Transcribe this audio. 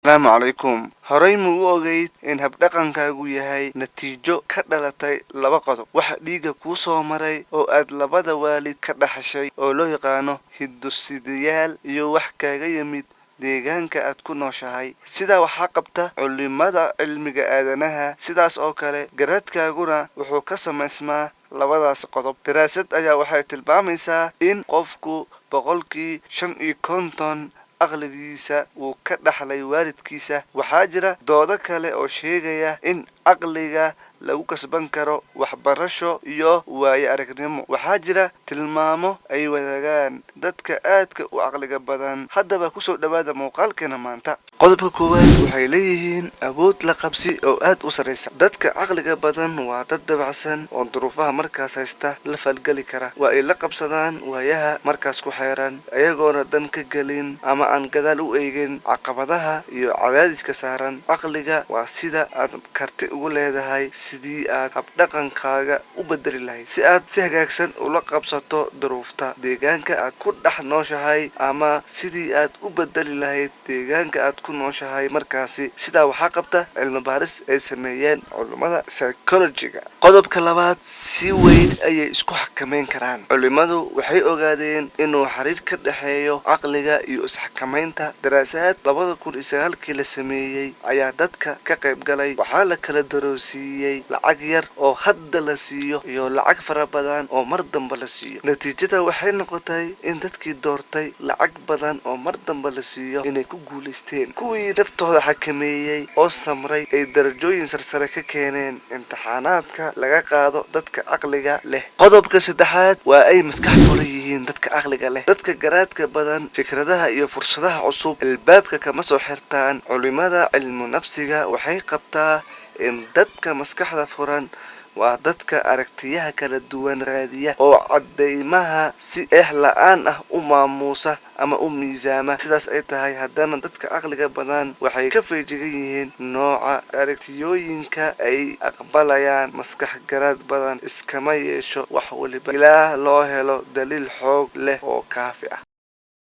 Asalaamu calaykum. Horey ma u ogeyd in habdhaqankaagu yahay natiijo ka dhalatay laba qodob: waxa dhiigga kuu soo maray oo aad labada waalid ka dhaxashay oo loo yaqaano hiddo-sideyaal, iyo wax kaaga yimid deegaanka aad ku nooshahay? Sidaa waxaa qabta culimada cilmiga aadanaha. Sidaas oo kale, garaadkaaguna wuxuu ka samaysmaa labadaas qodob. Daraasad ayaa waxay tilmaamaysaa in qofku 55% caqligiisa uu ka dhaxlay waalidkiisa. Waxaa jira doodo kale oo sheegaya in caqliga lagu kasban karo waxbarasho iyo waayo aragnimo. Waxaa jira tilmaamo ay wadaagaan dadka aadka u caqliga badan. Haddaba, kusoo dhawaada muuqaalkeena maanta. Qodobka koowaad: waxay leeyihiin awood la qabsi oo aad u sarreysa. Dadka caqliga badan waa dad dabacsan oo duruufaha markaas haysta la falgeli kara. Waa ay la qabsadaan waayaha markaas ku xeeran, iyagoona dan ka gelin ama aan gadaal u eegin caqabadaha iyo cadaadiska saaran. Caqliga waa sida aad karti ugu leedahay sidii aad habdhaqankaaga u bedeli lahayd si aad si hagaagsan ula qabsato duruufta deegaanka aad ku dhex nooshahay, ama sidii aad u bedeli lahayd deegaanka aad ku nooshahay markaasi. Sidaa waxaa qabta cilmi baaris ay sameeyeen culimada psychology-ga. Qodobka labaad: si weyn ayay isku xakameyn karaan. Culimadu waxay ogaadeen inuu xiriir ka dhexeeyo caqliga iyo isxakameynta. Daraasaad 2009-kii la sameeyey ayaa dadka ka qayb galay waxaa la kala daroosiiyey lacag yar oo hadda la siiyo iyo lacag fara badan oo mar damba la siiyo. Natiijada waxay noqotay in dadkii doortay lacag badan oo mar damba la siiyo inay ku guulaysteen kuwii naftooda xakameeyey oo samray ay darajooyin sarsare ka keeneen imtixaanaadka laga qaado dadka caqliga leh. Qodobka saddexaad waa ay maskax furan yihiin dadka caqliga leh. Dadka garaadka badan fikradaha iyo fursadaha cusub albaabka kama soo xirtaan. Culimada cilmu nafsiga waxay qabtaa in dadka maskaxda furan waa dadka aragtiyaha kala duwan raadiya oo caddeymaha si eex la-aan ah u maamuusa ama u miisaama. Sidaas ay tahay, haddana dadka caqliga badan waxay ka feejigan yihiin nooca aragtiyooyinka ay aqbalayaan. Maskax garaad badan iskama yeesho wax waliba ilaa loo helo daliil xoog leh oo kaafi ah.